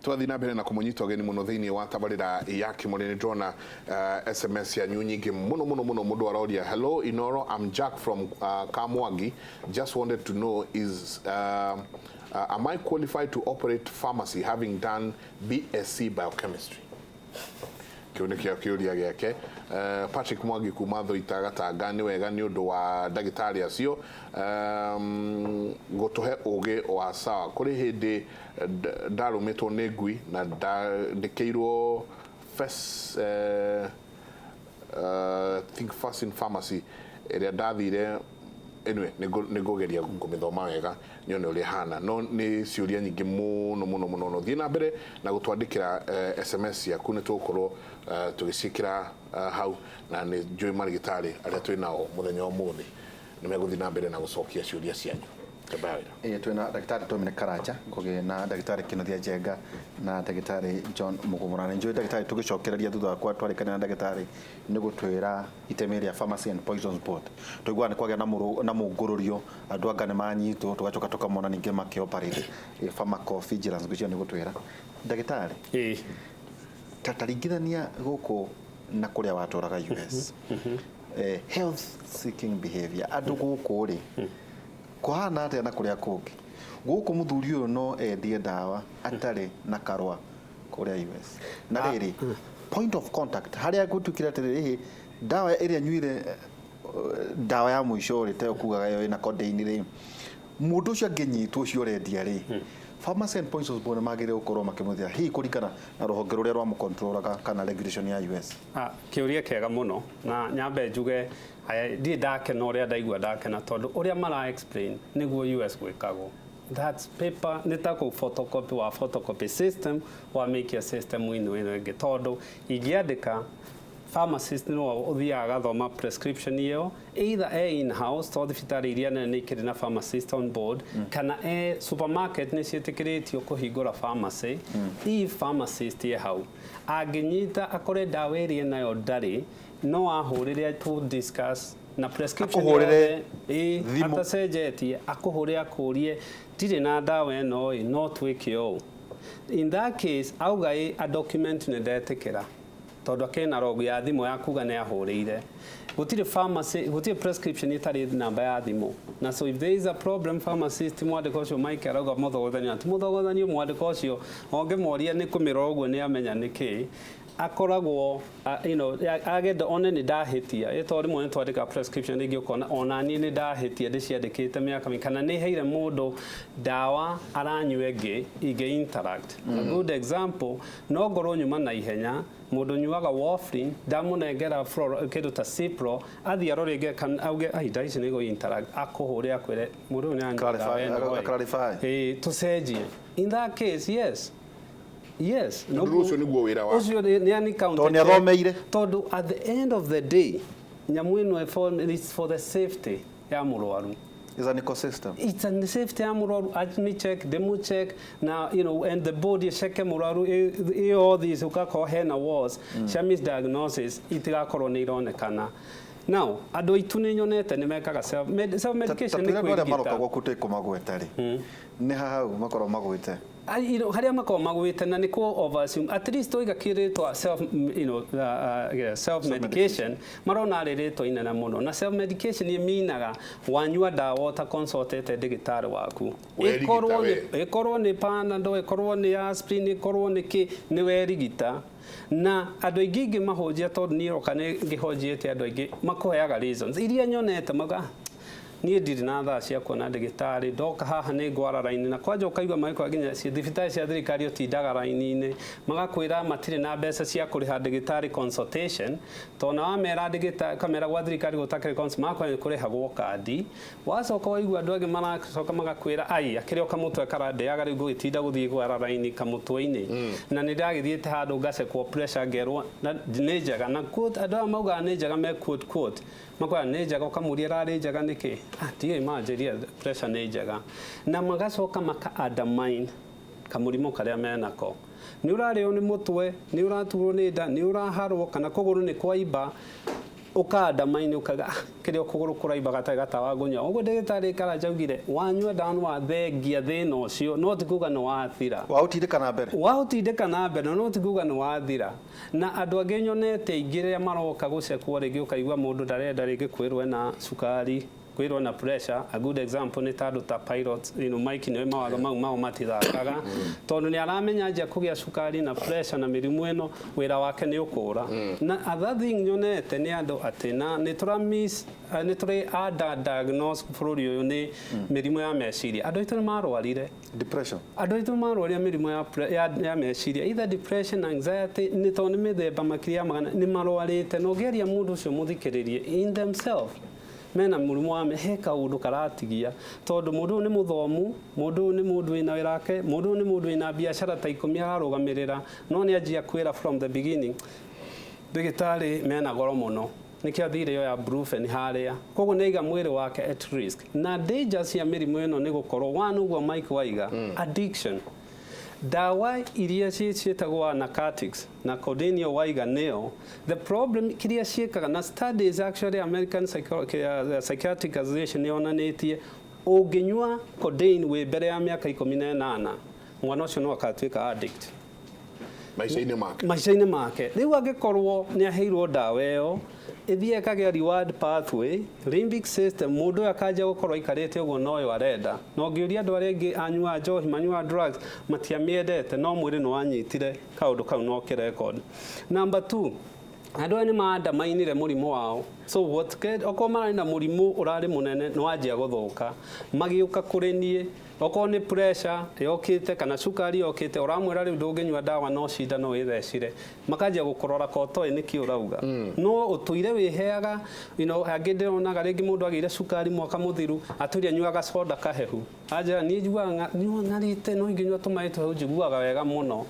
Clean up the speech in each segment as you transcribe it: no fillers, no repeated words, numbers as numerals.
Tũgathiĩ na mbere na kũmũnyita ũgeni mũno thĩinĩ wa tabarĩra ya Kĩmũrĩ. Nĩ ndĩrona SMS yanyu nyingĩ mũno mũno mũno. Mũndũ aroria, "Hello Inoro, I'm Jack from Kamwangi. Just wanted to know is am I qualified to operate pharmacy having done BSc biochemistry?" Kĩu nĩkĩo kĩũria gĩake. Patrick Mwangi kuma Thũita Gatanga, nĩ wega nĩ ũndũ wa ndagĩtarĩ acio gũtũhe ũgĩ wa sawa. Kũrĩ hĩndĩ ndarũmĩtwo nĩ ngui na ndandĩkĩirwo first, think first in pharmacy ĩrĩa ndathire. Anyway, nĩ ngũgeria kũmĩthoma wega nyone ũrĩa ĩhana, no nĩ ciũria nyingĩ mũno mũno mũno. No thiĩ na mbere na gũtwandĩkĩra SMS ciaku, nĩ tũgũkorwo tũgĩciĩkĩra hau, na nĩ njũĩ marĩgĩtarĩ arĩa twĩ nao mũthenya wa ũmũthĩ nĩ megũthiĩ na mbere na gũcokia ciũria cianyu. Kĩambaya wĩra. Ĩĩ, twĩna ndagĩtarĩ Dominic Karanja Ngugi na ndagĩtarĩ Kĩnuthia Njenga na ndagĩtarĩ John Mũgũmũra. Nĩ njũĩ ndagĩtarĩ tũgĩcokereria thutha wa twarĩkania na ndagĩtarĩ nĩ gũtwĩra itemi rĩa Pharmacy and Poisons Board. Tũiguaga nĩ kwagĩa na mũngũrũrio, andũ anga nĩ manyitwo, tũgacoka tũkamona ningĩ makĩoperate pharmacovigilance, ngwĩciria nĩ gũtwĩra. Ndagĩtarĩ, Ĩĩ. ta taringithania gũkũ na kũrĩa watũraga US. Health seeking behavior andũ gũkũ rĩ kũhana atĩa na kũrĩa kũngĩ? Gũkũ mũthuri ũyũ no endie ndawa atarĩ na karũa kũrĩa US na rĩrĩ point of contact harĩa gũtuĩkire atĩrĩrĩ, ĩhĩ ndawa ĩrĩa nyuire, ndawa ya mũico rĩ, tayo kugaga ĩyo ĩna codeine rĩ, mũndũ ũcio angĩnyitwo, ũcio ũrendia rĩ, Pharmacy and Poisons Board magĩrĩire gũkorwo makĩmũthia hihi kũringana na rũhonge rũrĩa rwamũcontrolaga kana regulation ya US? Ah, kĩũria kĩega mũno, na nyambe njuge aya, ndirĩ ndakena ũrĩa ndaigua ndakena tondũ ũrĩa mara explain nĩguo US gwĩkagwo. That's paper, nĩ ta kũ photocopy wa photocopy system wa mĩikia system ĩno ĩngĩ, tondũ ingĩandĩka pharmacist no ũthiaga agathoma prescription ĩyo either e in house, to thibitarĩ iria nene nĩ ikĩrĩ na pharmacist on board, kana e supermarket nĩ ciĩtĩkĩrĩtio kũhingũra pharmacy. If pharmacist ye hau angĩnyita akore ndawa ĩrĩa nayo ndarĩ, no ahũrĩre to discuss na prescription Akũhũrĩre yothe, ĩĩ, thimũ. Atacenjetie, akũhũre akũrie, "Ndirĩ na ndawa ĩno ĩ, no twĩke ũũ." In that case auga ĩ a document nĩ ndetĩkĩra, tondũ akĩrĩ na log ya thimũ ya kuga nĩ ahũrĩire. Gũtirĩ pharmacy, gũtirĩ prescription ĩtarĩ namba ya thimũ, na so if there is a problem, pharmacist mwandĩko ũcio Mike arauga mũthogothanio, ti mũthogothanio, mwandĩko ũcio ũngĩmoria nĩ kũmĩrora ũguo nĩ amenya nĩ kĩ akoragwo agenda one nĩ ndahĩtia ĩ, tondũ rĩmwe nĩ twandĩka prescription rĩngĩ ũkona ona niĩ nĩ ndahĩtia ndĩciandĩkĩte mĩaka mĩingĩ, kana nĩ heire mũndũ ndawa aranyua ĩngĩ ingĩ interact. A good example, no ngorwo nyuma na ihenya, mũndũ nyuaga warfarin, ndamũnengera kĩndũ ta Cipro, athiĩ arore rĩngĩ kana auge ai ndawa ici nĩ igũ interact, akũhũre akwĩre mũndũ ũyũ nĩ anyua ndawa ĩno ĩ. Clarify. Ĩĩ, tũcenjie. In that case, yes. Tondũ ũcio nĩguo wĩra wake. Ũcio nĩ ani counter Tondũ nĩathomeire. Tondũ at the end of the day nyamũ ĩno it's for the safety ya mũrwaru. Is an ecosystem. It's a safety ya mũrwaru, admi check, demo check na and the body cheke mũrwaru ĩ all these, ũgakorwo hena wards cia misdiagnosis itigakorwo nĩ ironekana. Now andũ aitũ nĩ nyonete nĩ mekaga self medication nĩ Tatwĩre andũ arĩa maroka kwĩrigita. Gwaku tũkũmagweta rĩ, nĩ ha hau makorwo magwĩte? Harĩa makoragwo magwĩte na nĩ kũ over assume. At least tũiga kĩrĩtwa self you know, yeah, self medication, marona rĩ rĩtwa inene mũno, na self medication ĩminaga wanyua ndawa ũta consultete ndĩgĩtarĩ waku. Werigita Ĩkorwo we. Ĩkorwo nĩ Panadol, ĩkorwo nĩ aspirin, ĩkorwo nĩ kĩ, nĩ werigita. Na andũ aingĩ ingĩmahũnjia, tondũ niĩ oka nĩ ngĩhonjiĩte andũ aingĩ, makũheaga reasons iria nyonete mauga, "Ah, niĩ ndirĩ na thaa cia kuona ndagĩtarĩ, ndoka haha nĩ ngwara raini," na kwanja ũkaigua magĩkora nginya thibitarĩ cia thirikari ũtindaga raini-inĩ, magakwĩra matirĩ na mbeca cia kũrĩha ndagĩtarĩ consultation, tondũ na wamera ndagĩtarĩ kamera gwa thirikari gũtakĩrĩ consult, magakwĩra nĩ kũrĩhagwo kandi. Wacoka waigua andũ angĩ maracoka magakwĩra, "Ai, akĩrĩ o kamũtwe karandĩaga, rĩu ngũgĩtinda gũthiĩ gwara raini kamũtwe-inĩ, na nĩ ndagĩthiĩte handũ ngacekwo pressure ngerwo na nĩ njega," na quote, andũ aya maugaga nĩ njega me quote quote, makwĩra nĩ njega, ũkamũria ĩrarĩ njega nĩkĩ? "Ah, ndiũĩ, manjĩria pressure nĩ njega," na magacoka maka undermine kamũrimũ karĩa menako. Nĩ ũrarĩo nĩ mũtwe, nĩ ũraturwo nĩ nda, nĩ ũraharwo kana kũgũrũ nĩ kwaimba. Ũkandamaine ũkauga, "Ah, kĩrĩa kũgũrũ kũraimba gatarĩ gatawa ngũnyua." Ũguo ndagĩtarĩ Karanja augire, wanyua ndawa nĩ wathengia thĩna ũcio, no ti kuga nĩ wathira. Waũtindĩka na mbere. Waũtindĩka na mbere, no ti kuga nĩ wathira. Na andũ angĩ nyonete aingĩ rĩrĩa maroka gũcekwo, rĩngĩ ũkaigua mũndũ ndarenda rĩngĩ kwĩrwo ena cukari, kwĩrwo na pressure. A good example nĩ ta andũ ta pilots, Mike nĩwe mawatho mau mao matithakaga, tondũ nĩ aramenya anjia kũgĩa cukari na pressure na mĩrimũ ĩno, wĩra wake nĩ ũkũra. Na other thing nyonete nĩ andũ atĩ na nĩ tũra miss, nĩ tũrĩ under diagnose bũrũri ũyũ nĩ mĩrimũ ya meciria. Andũ aitũ nĩ marwarire depression. Andũ aitũ marwaria mĩrimũ ya meciria, either depression, anxiety, nĩ tondũ nĩ mĩthemba makĩria ya 100 nĩ marwarĩte. Na ũngĩaria mũndũ ũcio mũthikĩrĩrie, in themselves mena mũrimũ wa he kaũndũ karatigia, tondũ mũndũ ũyũ nĩ mũthomu, mũndũ ũyũ nĩ mũndũ wĩna wĩra wake, mũndũ ũyũ nĩ mũndũ wĩna biacara ta 10 ararũgamĩrĩra, no nĩ anjia kwĩra from the beginning, ndagĩtarĩ mena goro mũno, nĩkĩo athire yoya Brufen harĩa. Koguo nĩ aiga mwĩrĩ wake at risk. Na danger cia mĩrimũ ĩno nĩ gũkorwo one, ũguo Mike waiga, addiction. Ndawa iria ciĩtagwo narcotics na codeine waiga nĩyo the problem. Kĩrĩa ciĩkaga na studies, actually American Psychiatric Association nĩ yonanĩtie, ũngĩnyua codeine wĩ mbere ya mĩaka 18, mwana ũcio no akatuĩka addict maica-inĩ make. Maica-inĩ make. Rĩu angĩkorwo nĩ aheirwo ndawa ĩyo, ĩthiĩ ĩkagĩa reward pathway, limbic system, mũndũ ũyũ akanjia gũkorwo aikarĩte ũguo noyo arenda. Na ũngĩũria andũ arĩa angĩ anyua njohi, manyua drugs, matiamĩendete, no mwĩrĩ nĩ wanyitire kaũndũ kau no kĩrecord. Number two, andũ aya nĩ maandamainire mũrimũ wao. So what okorwo mararĩ na mũrimũ ũrarĩ mũnene, nĩ wanjia gũthũka, magĩũka kũrĩ niĩ. Okorwo nĩ pressure yokĩte kana cukari yokĩte, ũramwĩra rĩu ndũngĩnyua ndawa, no cindano wĩthecire, makanjia gũkũrora ka ũtoĩ nĩkĩ ũrauga, no ũtũire wĩheaga. Angĩ ndĩronaga rĩngĩ mũndũ agĩire cukari mwaka mũthiru, atũire anyuaga soda kahehu, anjĩra, "Niĩ njiguaga nyua ng'arĩte, no ingĩnyua tũmaĩ tũhehu njiguaga wega mũno."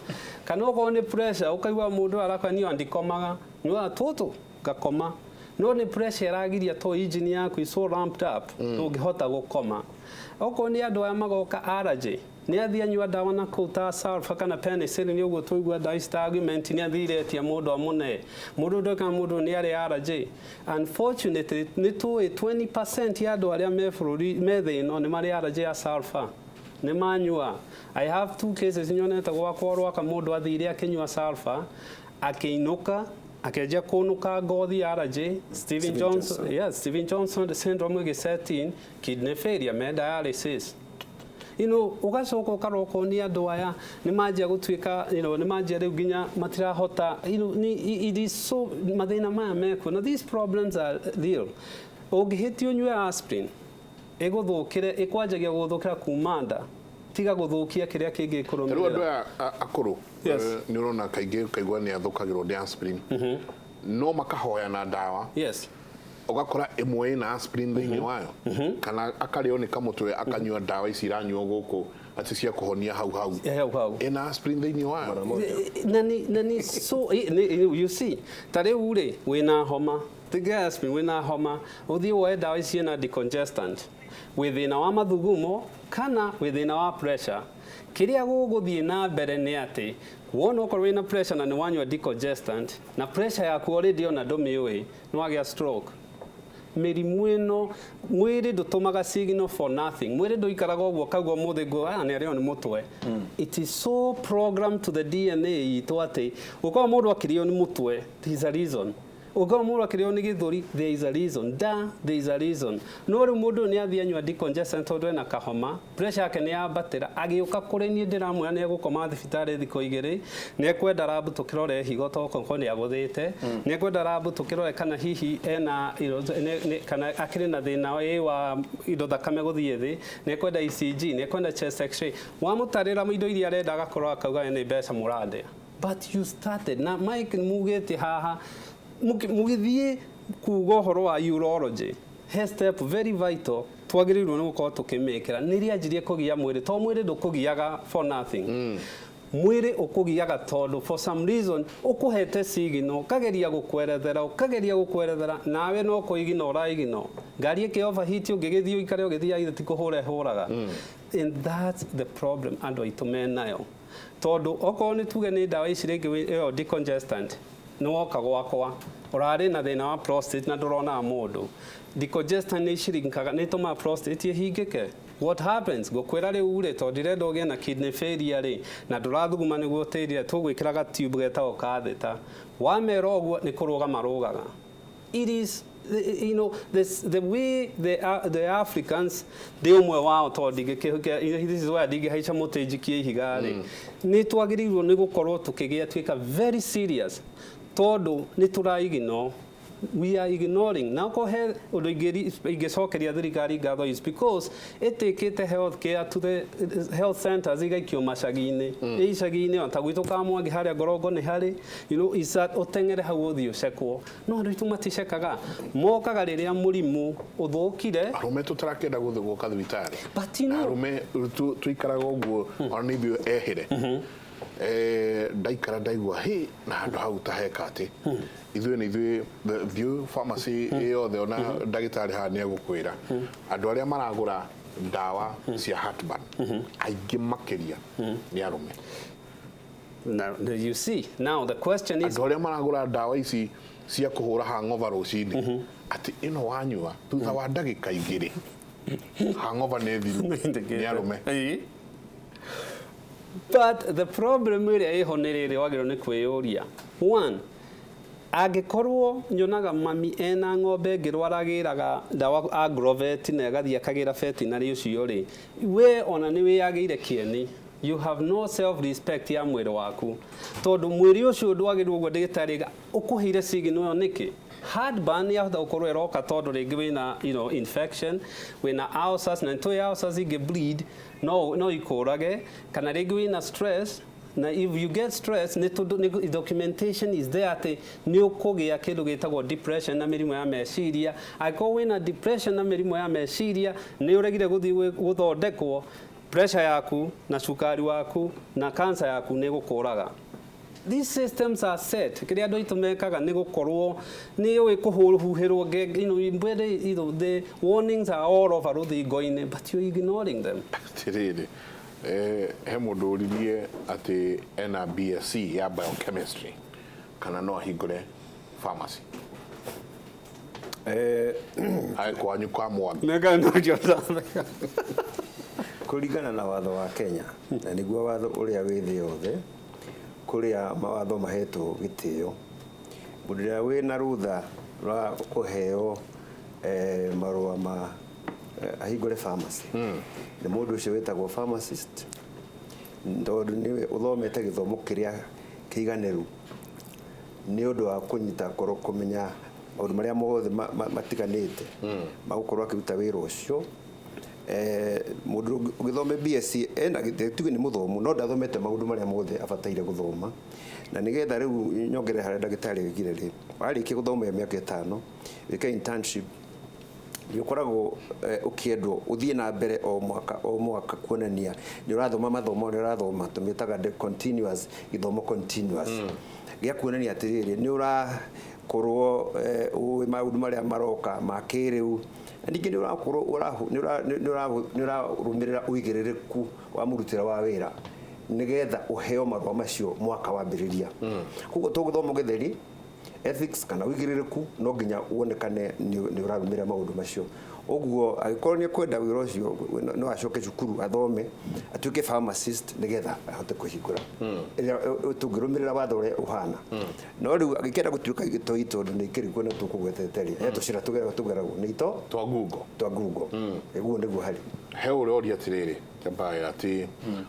Kana okorwo nĩ pressure, ũkaigua mũndũ arakwa, "Niĩ ndikomaga, nyuaga tũtũ ngakoma." No nĩ pressure ĩragiria, to engine yaku is so ramped up, ndũngĩhota gũkoma. Okorwo nĩ andũ aya magoka allergy, nĩ athiĩ anyua ndawa na kũu ta sulfur kana penicillin, ũguo tũigua ndawa ici ta argument, nĩ athire etia mũndũ amũne mũndũ ndoka, mũndũ nĩ arĩ allergy. Unfortunately, nĩ tũĩ 20% ya andũ arĩa me bũrũri me thĩ ĩno nĩ marĩ allergy ya sulfur, nĩ manyua. I have two cases nyonete gwakwa rwaka, mũndũ athire akĩnyua sulfur, akĩinũka akĩanjia kũnũka ngothi, allergy, Steven Steven Johnson. Johnson. Yes, Steven Johnson syndrome ĩgĩset in, kidney failure, me dialysis. Ũgacoka ũkaroka nĩ andũ aya nĩ manjia gũtuĩka, nĩ manjia rĩu nginya matirahota, it is so mathĩna maya mekuo, na these problems are real. Ũngĩhĩtia ũnyue aspirin, ĩgũthũkĩre, ĩkwanjagia gũgũthũkĩra kuma nda, tiga gũthũkia kĩrĩa kĩngĩ Rĩu andũ kũrũmĩrĩra. aya akũrũ, nĩ ũrona kaingĩ ũkaigua nĩ athũkagĩrwo nĩ aspirin, no makahoya na ndawa. Ũgakora ĩmwe ĩna aspirin thĩinĩ wayo, kana akarĩo nĩ kamũtwe, akanyua ndawa ici iranyuo gũkũ atĩ cia kũhonia hau hau. Hau hau. Ĩna aspirin thĩinĩ wayo. Na ni so you see, ta rĩu rĩ wĩna homa, tiga aspirin, wĩna homa, ũthiĩ woe ndawa ici ĩna decongestant, wĩ thĩna wa mathugumo kana wĩ thĩna wa pressure, kĩrĩa gũgũthiĩ na mbere nĩ atĩ wona okorwo wĩna pressure na nĩ wanyua decongestant, na pressure yaku already ona ndũmĩũĩ, nĩ wagĩa stroke. Mĩrimũ ĩno, mwĩrĩ ndũtũmaga signal for nothing. Mwĩrĩ ndũikaraga ũguo kaguo mũthĩ ngo, "Ah, nĩ arĩo nĩ mũtwe." It is so programmed to the DNA itũ atĩ ũkorwo mũndũ akĩrĩo nĩ mũtwe, there is a reason. Ũkorwo mũndũ akĩrĩo nĩ gĩthũri, there is a reason. Nda, there is a reason. No rĩu mũndũ ũyũ nĩ athiĩ anyua decongestant tondũ ena kahoma, pressure yake nĩ yambatĩra, agĩũka kũrĩ niĩ ndĩramwĩra nĩ egũkoma thibitarĩ thikũ 2, nĩ ekwenda lab tũkĩrore higo tokorwo nĩ agũthĩte, nĩ ekwenda lab tũkĩrore kana hihi ena kana akĩrĩ na thĩna wa indo thakame gũthiĩ thĩ, nĩ ekwenda ECG, nĩ ekwenda chest X-ray. Wamũtarĩra indo iria arenda, agakorwo akauga nĩ mbeca mũrandĩa. But you started na Mike mugĩte haha mũgĩthiĩ kuga ũhoro wa urology, he step very vital twagĩrĩirwo nĩ gũkorwo tũkĩmĩkĩra nĩ rĩanjirie kũgia mwĩrĩ, to mwĩrĩ ndũkũgiaga for nothing. Mwĩrĩ ũkũgiaga tondũ for some reason ũkũhete signal, ũkageria gũkwerethera, ũkageria gũkwerethera, nawe no kũigino ũraigino ngari ĩkĩ overheat, ũngĩgĩthiĩ ũikare ũgĩthiaga ithe ti kũhũra ĩhũraga. And that's the problem andũ aitũ menayo, tondũ okorwo nĩ tuge nĩ ndawa ici rĩngĩ ĩyo decongestant. Nĩ woka gwakwa ũrarĩ na thĩna wa prostate na ndũronaga mũndũ. Decongestant nĩ icirinkaga, nĩ ĩtũmaga prostate ĩhingĩke. What happens, ngũkwĩra rĩu rĩ, tondũ ndirenda ũgĩe na kidney failure rĩ, na ndũrathuguma nĩguo ũtĩrie, tũgwĩkĩra ga tube getagwo catheter. Wamera ũguo nĩ kũrũga marũgaga. It is this, the way the Africans, ndĩ ũmwe wao, tondũ ndingĩkĩhukia, this is why ndingĩhaica mũtĩ njikie ihiga rĩ, nĩ twagĩrĩirwo nĩ gũkorwo tũkĩgĩa tuĩka very serious, tondũ nĩ tũra ignore, we are ignoring. Na okorwo he ũndũ ingĩcokeria thirikari ngatho is because ĩtĩkĩte health care to the health centers, igaikio macagi-inĩ, icagi-inĩ o ta gwitũ Kamwangi harĩa Ngorongo nĩ harĩ is that ũteng'ere hau ũthiĩ ũcekwo. No andũ aitũ maticekaga, mokaga rĩrĩa mũrimũ ũthũkire. Arũme tũtarakĩenda gũthiĩ gũka thibitarĩ. But Arũme tuikaraga ũguo ona nĩ ithuĩ ehere. Ndaikara ndaigua hĩ na handũ hau ta heka atĩ ithuĩ nĩ ithuĩ thiĩ pharmacy yothe, ona ndagĩtarĩ haha nĩ egũkwĩra andũ arĩa maragũra ndawa cia heartburn aingĩ makĩria nĩ arũme. Now, you see, now the question is Andũ arĩa maragũra ndawa ici cia kũhũra hangover rũcinĩ, atĩ ĩno wanyua thutha wa ndagĩka 2 hangover nĩ thiru, nĩ arũme. Ĩĩ. But the problem ĩrĩa ĩho nĩ rĩrĩ, wagĩrĩirwo nĩ kwĩyũria. One, angĩkorwo nyonaga mami ena ng'ombe ĩngĩrwara agĩraga ndawa agrovet na ĩgathiĩ akagĩra veterinary ũcio rĩ, we ona nĩ wĩyagĩire kĩeni. You have no self respect ya mwĩrĩ waku, tondũ mwĩrĩ ũcio ndwagĩrĩirwo ũguo. Ndagĩtarĩ ũkũheire signal ĩyo nĩkĩ? Heartburn yahota gũkorwo ĩroka tondũ rĩngĩ wĩna infection, wĩna ulcers, na nĩtũĩ ulcers ingĩ bleed no ikũrage, kana rĩngĩ wĩna stress. Na if you get stress, nĩ tondũ documentation is there atĩ nĩ ũkũgĩa kĩndũ gĩtagwo depression na mĩrimũ ya meciria. Angĩkorwo wĩna depression na mĩrimũ ya meciria, nĩ ũregire gũthiĩ gũthondekwo, pressure yaku na cukari waku na cancer yaku nĩ gũkũraga. These systems are set. Kĩrĩa andũ aitũ mekaga nĩ gũkorwo nĩ ũĩ kũhuhĩrwo ngenge, mbere, the warnings are all over rũthingo-inĩ, but you're ignoring them. Atĩrĩrĩ, he mũndũ ũririe atĩ ena BSc ya biochemistry kana no ahingũre pharmacy ae kwanyu kwa Mwangi? Kũringana na watho wa Kenya, na nĩguo watho ũrĩa wĩ thĩ yothe, kũrĩa mawatho mahetwo gĩtĩo, mũndũ ũrĩa wĩna rũtha rwa kũheo marũa ma ahingũre pharmacy nĩ mũndũ ũcio wĩtagwo pharmacist, tondũ nĩwe ũthomete gĩthomo kĩrĩa kĩiganĩru nĩ ũndũ wa kũnyita ngoro kũmenya maũndũ marĩa mothe matiganĩte magũkorwo akĩruta wĩra ũcio. Mũndũ ũgĩthome BSc ena tuge nĩ mũthomu, no ndathomete maũndũ marĩa mothe abataire gũthoma. Na nĩgetha rĩu nyongerere harĩa ndagĩtarĩ oigire rĩ, warĩkia gũthoma ĩyo mĩaka 5, wĩke internship, nĩ ũkoragwo ũkĩendwo ũthiĩ na mbere o mwaka o mwaka kuonania nĩ ũrathoma mathomo nĩ ũrathoma, tũmĩtaga the continuous gĩthomo, continuous gĩa kuonania atĩrĩrĩ nĩ ũrakorwo ũĩ maũndũ marĩa maroka ma kĩrĩu, na ningĩ nĩ ũrakorwo nĩ ũrarũmĩrĩra ũigĩrĩrĩku wa mũrutĩre wa wĩra nĩgetha ũheo marũa macio mwaka wambĩrĩria. Koguo tũgũthoma gĩtheri ethics kana ũigĩrĩrĩku, no nginya wonekane nĩ ũrarũmĩrĩra maũndũ macio. Ũguo angĩkorwo nĩ ekwenda wĩra ũcio, no acoke cukuru athome atuĩke pharmacist nĩgetha ahote kũhingũra ĩrĩa tũngĩrũmĩrĩra watho ũrĩa ũhana. No rĩu angĩkenda gũtuĩka gĩtoi, tondũ nĩ ikĩrĩ kuo na tũkũgwetete rĩ, he tũcĩra tũgeragwo nĩ ito twa Google. Twa Google, ĩguo nĩguo harĩ. He ũrĩa ũria atĩrĩrĩ Kambaya atĩ,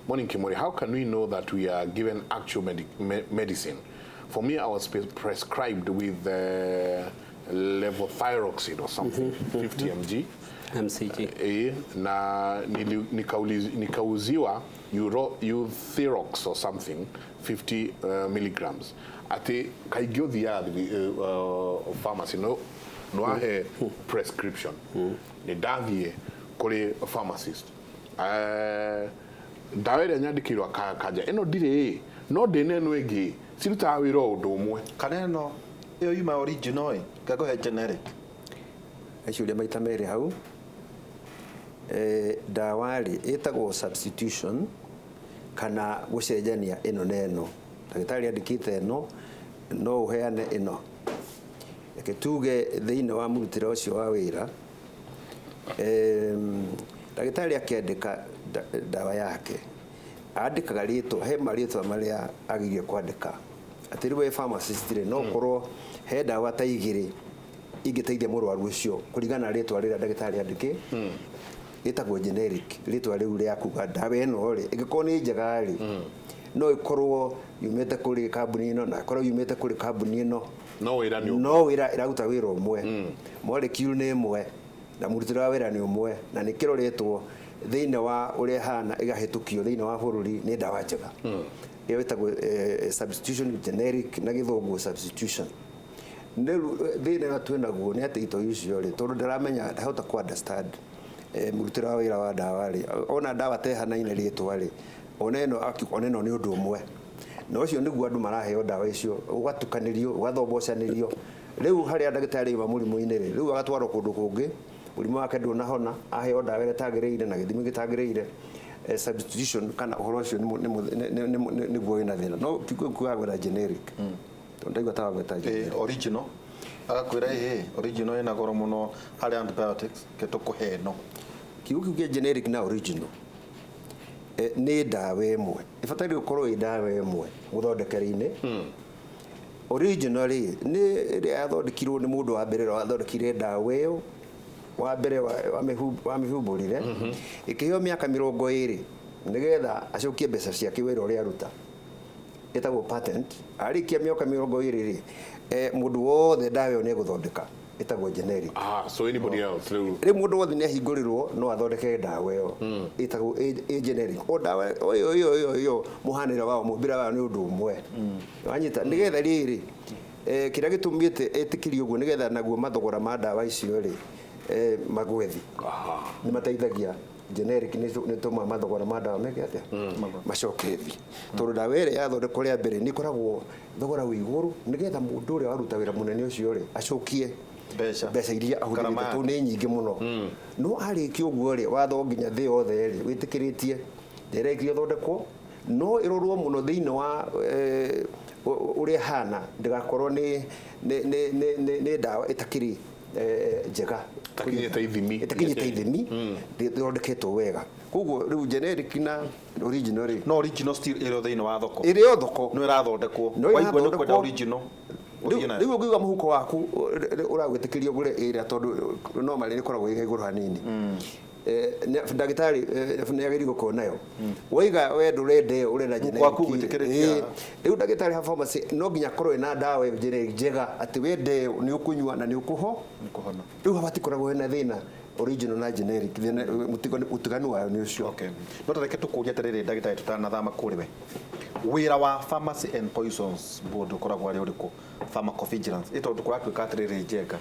"Morning Kimori, how can we know that we are given actual medicine? For me, I was prescribed with levothyroxine or something, 50 mg MCG. Na nikauziwa Euthyrox or something 50 milligrams." Atĩ kaingĩ ũthiaga pharmacy no ahe prescription, nĩ ndathiĩ kũrĩ pharmacist, ndawa ĩrĩa nyandĩkĩirwo kanja ĩno ndirĩ ĩ, no ndĩna ĩno ĩngĩ cirutaga wĩra o ũndũ ũmwe. Kana ĩno ĩyo yuma original ĩ ngakũhe generic? Aciũria maita merĩ hau. Ndawa rĩ ĩtagwo substitution kana gũcenjania ĩno na ĩno. Ndagĩtarĩ andĩkĩte ĩno, No ũheane ĩno, reke tuge thĩinĩ wa mũrutĩre ũcio wa wĩra, ndagĩtarĩ akĩandĩka ndawa yake andĩkaga rĩtwa, he marĩtwa marĩa agĩrĩire kwandĩka, atĩ rĩu we pharmacist rĩ, no korwo he ndawa ta igĩrĩ ingĩteithia mũrwaru ũcio kũringana na rĩtwa rĩrĩa ndagĩtarĩ andĩkĩ, ĩtagwo generic, rĩtwa rĩu rĩa kuga ndawa ĩno rĩ, ĩngĩkorwo nĩ njega rĩ, no ĩkorwo yumĩte kũrĩ kambuni ĩno na ĩkorwo yumĩte kũrĩ kambuni ĩno. No wĩra nĩ No wĩra, ĩraruta wĩra ũmwe, molecule nĩ ĩmwe na mũrutĩre wa wĩra nĩ ũmwe, na nĩ kĩroretwo thĩinĩ wa ũrĩa ĩhana ĩgahĩtũkio thĩinĩ wa bũrũri, nĩ ndawa njega. Ĩyo ĩtagwo substitution, generic na gĩthũngũ substitution. Rĩu thĩna ũrĩa twĩnaguo nĩ atĩ itoi icio rĩ, tondũ ndaramenya, ndahota ku understand mũrutĩre wa wĩra wa ndawa rĩ, ona ndawa tehanaine rĩtwa rĩ, ona ĩno ona ĩno nĩ ũndũ ũmwe, na ũcio nĩguo andũ maraheo ndawa icio, ũgatukanĩrio, ũgathombocanĩrio. Rĩu harĩa ndagĩtarĩ auma mũrimũ-inĩ rĩ, rĩu agatwarwo kũndũ kũngĩ, mũrimũ wake ndũnahona, aheo ndawa ĩrĩa ĩtagĩrĩire na gĩthimi gĩtagĩrĩire, substitution kana ũhoro ũcio nĩguo wĩna thĩna. No tikuo wagwĩra generic, tondũ ndaigua ta wagwĩta generic. Original agakwĩra ĩ original ĩna goro mũno harĩ antibiotics, ke tũkũhe ĩno. Kiugo kĩu kĩa generic na original nĩ ndawa ĩmwe, ĩbataire gũkorwo ĩ ndawa ĩmwe mũthondekere-inĩ. Original rĩ, nĩ ĩrĩa yathondekirwo nĩ mũndũ wa mbere ũrĩa wathondekire ndawa ĩyo wa mbere, wamĩhumbũrire, ĩkĩheo mĩaka 20 nĩgetha acokie mbeca ciake wĩra ũrĩa aruta, ĩtagwo patent. Arĩkia mĩaka 20 rĩ, mũndũ wothe ndawa ĩyo nĩ egũthondeka, ĩtagwo generic. Ah, so anybody else rĩu. Rĩu mũndũ wothe nĩ ahingũrĩrwo no athondeke ndawa ĩyo ĩtagwo ĩ generic, o ndawa o ĩyo ĩyo ĩyo ĩyo, mũhanĩre wao, mũmbĩre wao nĩ ũndũ ũmwe, wanyita? Nĩgetha rĩrĩ, kĩrĩa gĩtũmĩte ĩtĩkĩrio ũguo, nĩgetha naguo mathogora ma ndawa icio rĩ, magwe thĩ. Nĩ mateithagia, generic nĩ tũmaga mathogora ma ndawa meke atĩa? Macoke thĩ, tondũ ndawa ĩrĩa yathondekwo rĩa mbere nĩ ĩkoragwo thogora wĩ igũrũ, nĩgetha mũndũ ũrĩa waruta wĩra mũnene ũcio rĩ, acokie mbeca, mbeca iria Garama ahũthĩrĩte, yake. tondũ nĩ nyingĩ mũno. No arĩkia ũguo rĩ, watho nginya thĩ yothe rĩ wĩtĩkĩrĩtie generic ĩthondekwo, no ĩrorwo mũno thĩinĩ wa ũrĩa ĩhana, ndĩgakorwo nĩ ndawa ĩtakĩrĩ njega. Ĩtakinyĩte ithimi. Ĩtakinyĩte ithimi, ĩthondeketwo wega. Koguo rĩu generic na original rĩ, No original still ĩrĩ o thĩinĩ wa thoko. Ĩrĩ o thoko. No ĩrathondekwo. No Waigua nĩ ũkwenda ĩrathondekwo. original, ũthiĩ Rĩu nayo. rĩu ũngĩiga mũhuko waku ũragwĩtĩkĩria ũgũre ĩrĩa, tondũ normally nĩ ĩkoragwo ĩ igũrũ hanini. Ndagĩtarĩ nĩ agĩrĩirwo gũkorwo nayo. Waiga we ndũrenda ĩyo, ũrenda Mũhuko waku generic. ũgwĩtĩkĩrĩtie. Rĩu ndagĩtarĩ ha pharmacy no nginya akorwo ena ndawa ĩyo generic njega, atĩ wende ĩyo nĩ ũkũnyua na nĩ ũkũho Nĩ kũhona. Rĩu hatikoragwo hena thĩna original na generic, thĩna ũtiganu wayo nĩ ũcio. Okay. No tareke tũkũrie atĩrĩrĩ, ndagĩtarĩ, tũtanathama kũrĩ we, wĩra wa Pharmacy and Poisons Board ũkoragwo arĩ ũrĩkũ, pharmacovigilance? Ĩ tondũ kũratuĩka atĩrĩrĩ, njenga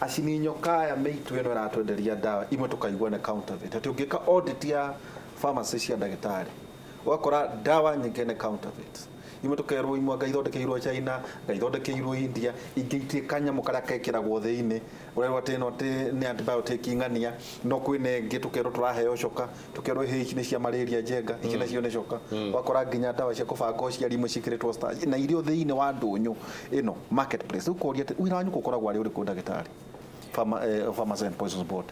acini nyoka aya mĩitũ ĩno ĩratwenderia ndawa imwe tũkaigua nĩ counterfeit, atĩ ũngĩka audit ya pharmacy cia ndagĩtarĩ ũgakora ndawa nyingĩ nĩ counterfeit, imwe tũkerwo imwe anga ithondekeirwo China, anga ithondekeirwo India, ingĩ itirĩ kanyamũ karĩa kekĩragwo thĩinĩ, ũrerwo atĩ ĩno atĩ nĩ antibiotic ng'ania, no kwĩna ĩngĩ tũkerwo tũraheo coka, tũkerwo hĩ ici nĩ cia malaria, njenga ici nacio nĩ coka. Ũgakora nginya ndawa cia kũbanga ũciari imwe ciĩkĩrĩtwo starch na irio thĩinĩ wa ndũnyũ ĩno marketplace. Rĩu kũria atĩ wĩra wanyu ũkoragwo arĩ ũrĩkũ, ndagĩtarĩ, Pharmacy and Poisons Board?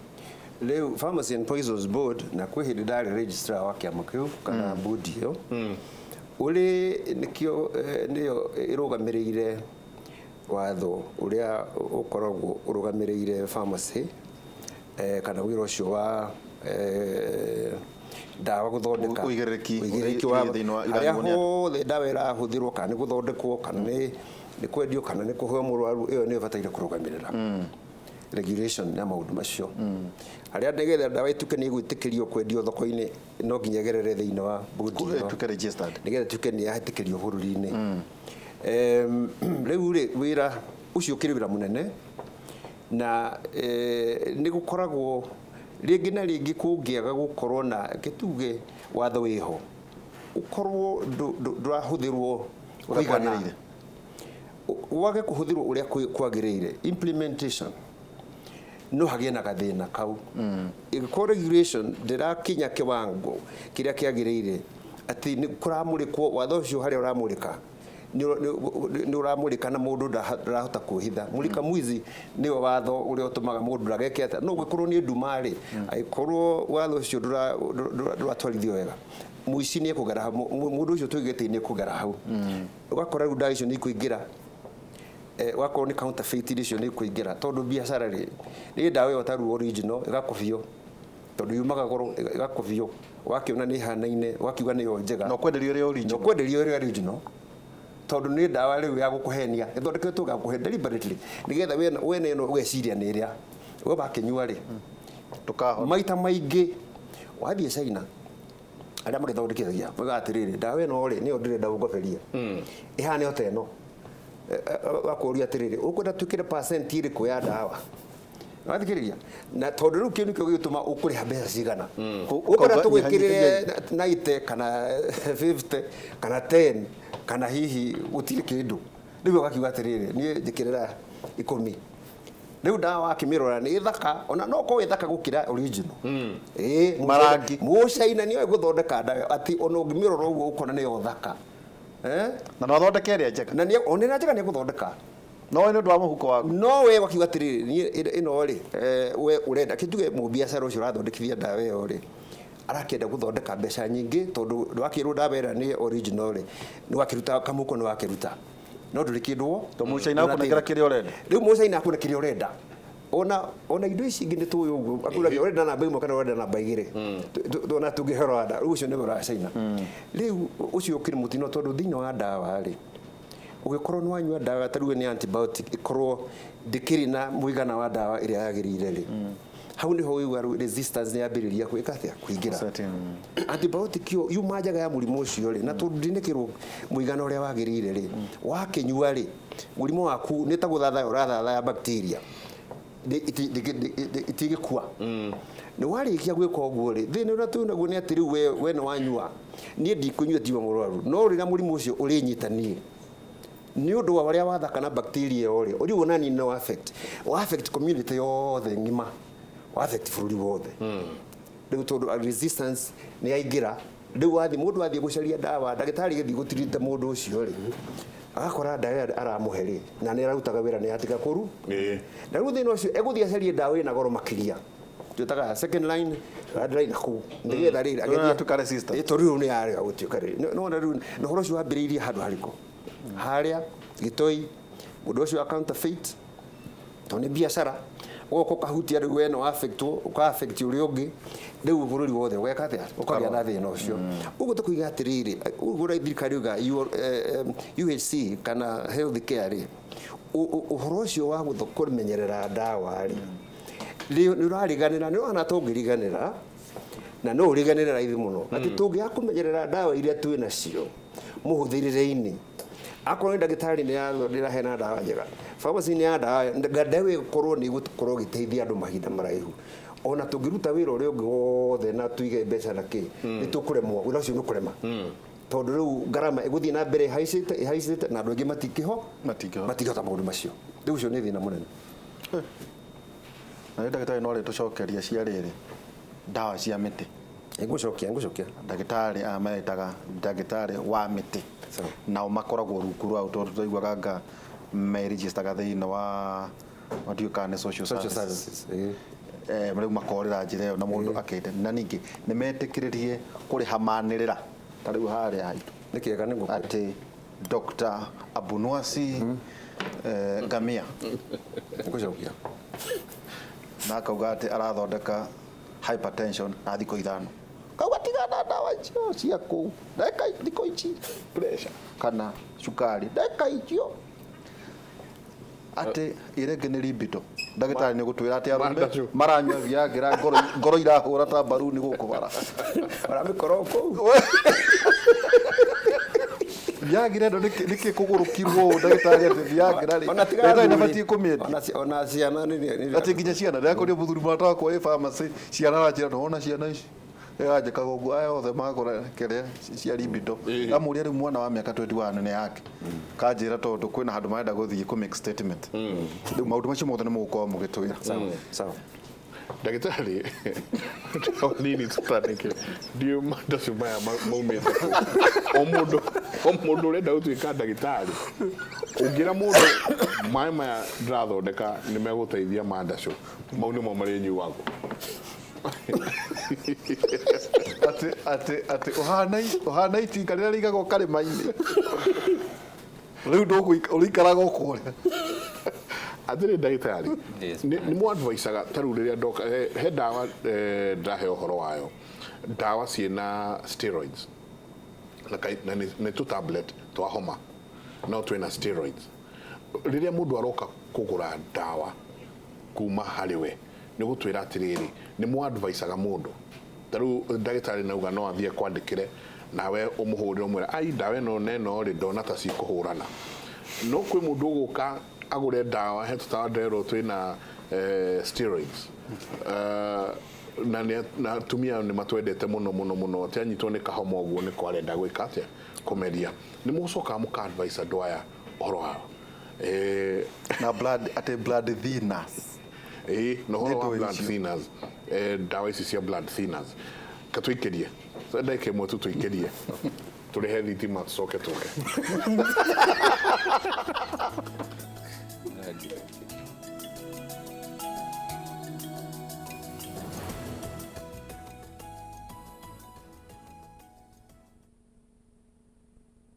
Rĩu Pharmacy and Poisons Board, na kwĩ hĩndĩ ndarĩ registrar wa kĩama kĩu kana board ĩyo, ũrĩ nĩkĩo nĩyo ĩrũgamĩrĩire watho ũrĩa ũkoragwo ũrũgamĩrĩire pharmacy, kana wĩra ũcio wa ndawa gũthondeka. Ũigĩrĩrĩki. Ũigĩrĩrĩki wa Ũrĩa thĩinĩ wa harĩa iranyuo nĩ andũ. hothe ndawa ĩrahũthĩrwo, kana nĩ gũthondekwo, kana nĩ kwendio, kana nĩ kũheo mũrwaru, ĩyo nĩyo ĩbataire kũrũgamĩrĩra regulation ya maũndũ macio, harĩa nĩgetha ndawa ĩtuĩke nĩ ĩgwĩtĩkĩrio kwendio thoko-inĩ, no nginya ĩgerere thĩinĩ wa board ĩno. Ĩtuĩke registered. Nĩgetha ĩtuĩke nĩ yahetĩkĩrio bũrũri-inĩ. Rĩu rĩ, wĩra ũcio ũkĩrĩ wĩra mũnene, na nĩ gũkoragwo rĩngĩ na rĩngĩ kũngĩaga gũkorwo na gĩtuge watho wĩho, ũkorwo ndũrahũthĩrwo ũrĩa kũigana. Kwagĩrĩire. Wage kũhũthĩrwo ũrĩa kwagĩrĩire, implementation, no hagĩe na gathĩna kau. Ĩngĩkorwo regulation ndĩrakinya kĩwango kĩrĩa kĩagĩrĩire, atĩ nĩ kũramũrĩkwo watho ũcio harĩa ũramũrĩka, Nĩ ũramũrĩka na mũndũ ndarahota kwĩhitha. Mũrika mwizi nĩwe watho ũrĩa ũtũmaga mũndũ ndageke atĩa. No ũngĩkorwo nĩ nduma rĩ, angĩkorwo watho ũcio ndũratwarithio wega, mũici nĩ ekũgera hau, mũndũ ũcio tũigĩte nĩ ekũgera hau. Ũgakora rĩu ndawa icio nĩ ikũingĩra, wakorwo nĩ counterfeit icio nĩ ikũingĩra, tondũ biacara rĩ, nĩ ndawa ĩyo tarĩu original ĩgakobio, tondũ yumaga goro, ĩgakobio, wakĩona nĩ ĩhanaine, wakiuga nĩyo njega. No kwenderio ĩrĩa original. No kwenderio ĩrĩa original, tondũ nĩ ndawa rĩu ya gũkũhenia, ĩthondeketwo ya gũkũhenia deliberately, nĩgetha wene ĩno ũgeciria nĩ ĩrĩa we wakĩnyua rĩ. Ndũkahona. Maita maingĩ wathiĩ China, arĩa magĩthondekithagia moigaga atĩrĩrĩ, ndawa ĩno rĩ, nĩyo ndĩrenda gũkoberia, ĩhane o ta ĩno. Wakũria atĩrĩrĩ, ũkwenda twĩkĩre percent ĩrĩkũ ya ndawa? Wathikĩrĩria? Na tondũ rĩu kĩu nĩkĩo gĩgũtũma ũkũrĩha mbeca cigana. Ũkwenda tũgwĩkĩrĩre 90 kana 50 kana 10 kana hihi gũtirĩ kĩndũ. Rĩu ũgakiuga atĩrĩrĩ, niĩ njĩkĩrĩra 10. Rĩu ndawa wakĩmĩrora nĩ thaka, ona no korwo ĩ thaka gũkĩra original. Ĩĩ, Marangi. Mũcaina nĩoĩ gũthondeka ndawa atĩ ona ũngĩmĩrora ũguo ũkona nĩyo thaka. Na no athondeke ĩrĩa njega. Na nĩ ona ĩrĩa njega nĩ egũthondeka. No nĩ ũndũ wa mũhuko waku. No we wakiuga atĩrĩrĩ, niĩ ĩno rĩ, we ũrenda kĩnjuge mũbiacara ũcio ũrathondekithia ndawa ĩyo rĩ, arakĩenda gũthondeka mbeca nyingĩ, tondũ ndwakĩrwo ndawa ĩrĩa nĩ original rĩ, nĩ wakĩruta kamũhuko, nĩ wakĩruta. No ndũrĩ kĩndũ. To mũcaina akũnengera kĩrĩa ũrenda. Rĩu mũcaina akũnengera kĩrĩa ũrenda. Ona indo ici ingĩ nĩ tũĩ ũguo, akũragia ũrenda namba 1 kana ũrenda namba 2. Ona tũngĩhera nda, rĩu ũcio nĩwe ũracaina. Rĩu ũcio ũkĩrĩ mũtino, tondũ thĩinĩ wa ndawa rĩ, ũgĩkorwo nĩ wanyua ndawa ta rĩu nĩ antibiotic, ĩkorwo ndĩkĩrĩ na mũigana wa ndawa ĩrĩa yagĩrĩire rĩ, hau nĩho ũiguaga rĩu resistance nĩ yambĩrĩria gwĩka atĩa? Kũingĩra. Antibiotic ĩyo yuma njega ya mũrimũ ũcio rĩ, na tondũ ndĩnĩkĩrwo mũigana ũrĩa wagĩrĩire rĩ, wakĩnyua rĩ, mũrimũ waku nĩ ta gũthathaya ũrathathaya bacteria. Itigĩkua. Nĩ warĩkia gwĩka ũguo rĩ, thĩna ũrĩa twĩ naguo nĩ atĩ rĩu we nĩ wanyua, niĩ ndikũnyua ndiuma mũrwaru, no rĩrĩa mũrimũ ũcio ũrĩnyita niĩ, nĩ ũndũ wa ũrĩa wathaka na bacteria ĩyo rĩ, ũrĩ wona ni no affect, wa affect community yothe ng'ima, wa affect bũrũri wothe. Rĩu tondũ resistance nĩ yaingĩra, rĩu wathiĩ mũndũ athiĩ gũcaria ndawa, ndagĩtarĩ agĩthiĩ gũtirita mũndũ ũcio rĩ, agakora ndawa ĩrĩa aramũhe rĩ, na nĩ ararutaga wĩra, nĩ yatiga kũru. Na rĩu thĩna ũcio egũthiĩ acarie ndawa ĩna goro makĩria, twĩtaga second line, third line kũu, nĩgetha rĩrĩ, Rĩu agĩthiĩ- atuĩka resistant. Ĩ, tondũ rĩu nĩ yarega gũtuĩka rĩrĩ. Nĩ wona rĩu, na ũhoro ũcio wambĩrĩirie handũ harĩkũ? Harĩa Gĩtoi, mũndũ ũcio wa counterfeit, tondũ nĩ biacara, ũgoka ũkahutia rĩu we no affectwo, ũka affect ũrĩa ũngĩ, rĩu bũrũri wothe ũgeka atĩa? Ũkagĩa na thĩna ũcio. Ũguo tũkiuga atĩrĩrĩ, ũguo ũrĩa thirikari yuga, UHC kana health care rĩ, ũhoro ũcio wa kũmenyerera ndawa rĩ, nĩ ũrariganĩra, nĩ ũrona tũngĩriganĩra, na no ũriganĩre raithi mũno. Atĩ tũngĩaga kũmenyerera ndawa iria twĩ nacio mũhũthĩrĩre-inĩ, akorwo nĩ ndagĩtarĩ nĩ ĩraheana ndawa njega, pharmacy nĩ ya ndawa, ndawa ĩkorwo nĩ ĩgũkorwo ĩgĩteithia andũ mahinda maraihu. Ona tũngĩruta wĩra ũrĩa ũngĩ wothe na tũige mbeca na kĩ, nĩ tũkũremwo, wĩra ũcio nĩ ũkũrema. Tondũ rĩu ngarama ĩgũthiĩ na mbere ĩhaicĩte, ĩhaicĩte, na andũ aingĩ Matingĩhota. matingĩhota maũndũ macio. Rĩu ũcio nĩ thĩna mũnene. Na rĩu ndagĩtarĩ no arĩtũcokeria cia rĩrĩ, ndawa cia mĩtĩ. Ngũcokia. Ndagĩtarĩ aya metaga ndagĩtarĩ wa mĩtĩ. Sawa. Nao makoragwo rungu rwao, tondũ twaiguaga anga meregistaga thĩinĩ wa ndiũĩ kana nĩ social Social services. services, ĩĩ. Rĩu makorĩra njĩra ĩyo na mũndũ akĩte. Na ningĩ nĩ metĩkĩrĩrie kũrĩha manĩrĩra ta rĩu harĩa haitũ. Nĩ kĩega nĩ ngũkũ. Atĩ Dr. Abunuasi, Ngamia. Ngũcokia. Na akauga atĩ arathondeka hypertension na thikũ 5. Kauga tigana ndawa icio cia kũu, ndagĩka thikũ ici pressure kana cukari, ndagĩka icio. Atĩ ĩrĩa ĩngĩ nĩ libido. Ndagĩtarĩ nĩ gũtwĩra atĩ arũme Mandacu. maranyua Viagra, ngoro irahũra ta mbaruni gũkũ bara. Maramĩkora o kũu. Viagra ĩno nĩkĩ kũgũrũkirwo ũũ ndagĩtarĩ atĩ Viagra rĩ? Ona tiga Ndagĩtarĩ athuri. ndabatiĩ kũmĩendia. Ona ciana nĩ Atĩ nginya ciana, ndĩrakoria mũthuri mũrata wakwa wĩ pharmacy, ciana aranjĩra ndona ciana ici. Ĩranjĩkaga ũguo, aya othe magũra kĩrĩa cia libido. Ndamũria rĩu mwana wa mĩaka 21 nĩ yake. Kanjĩra tondũ kwĩna handũ marenda gũthiĩ kũ make statement. Rĩu maũndũ macio mothe nĩ mũgũkorwo mũgĩtwĩra. Sawa, sawa. Ndagĩtarĩ, nini tũtanĩke, ndiũ mandacu maya maumĩte kũ? O mũndũ, o mũndũ ũrenda gũtuĩka ndagĩtarĩ, ũngĩra mũndũ maĩ maya ndĩrathondeka nĩ megũteithia mandacũ, mau nĩmo marĩnyuagwo. Atĩ atĩ atĩ ũhana ũhana itinga rĩrĩa rĩigagwo karĩma-inĩ, rĩu ũrĩikaraga o kũrĩa. Atĩrĩ ndagĩtarĩ, Yes. Nĩ mũ advisaga ta rĩu rĩrĩa ndoka he ndawa, ndĩrahe ũhoro wayo, ndawa ciĩna steroids na, na nĩ tũ tablet twa homa no twĩna steroids. Rĩrĩa mũndũ aroka kũgũra ndawa kuma harĩ we, nĩ gũtwĩra atĩrĩrĩ, nĩ mũ advisaga mũndũ ta rĩu ndagĩtarĩ nauga no athiĩ kwandĩkĩre nawe ũmũhũrĩre ũmwĩre, ai, ndawa ĩno na ĩno rĩ, ndona ta cikũhũrana. No kwĩ mũndũ ũgũka agũre ndawa, he tũtawa ndĩrerwo twĩna steroids, na na atumia nĩ matwendete mũno mũno mũno, atĩ anyitwo nĩ kahoma ũguo nĩko arenda gwĩka atĩa, kũmeria. Nĩ mũgũcokaga mũka advise andũ aya ũhoro wao? Na blood, atĩ blood thinners. Ĩĩ, na ũhoro wa Nĩ ndũĩ blood icio. thinners, ndawa ici cia blood thinners, katũikĩrie ndagĩka ĩmwe tu, tũikĩrie tũrĩhe thitima tũcoke tũke. Thank you.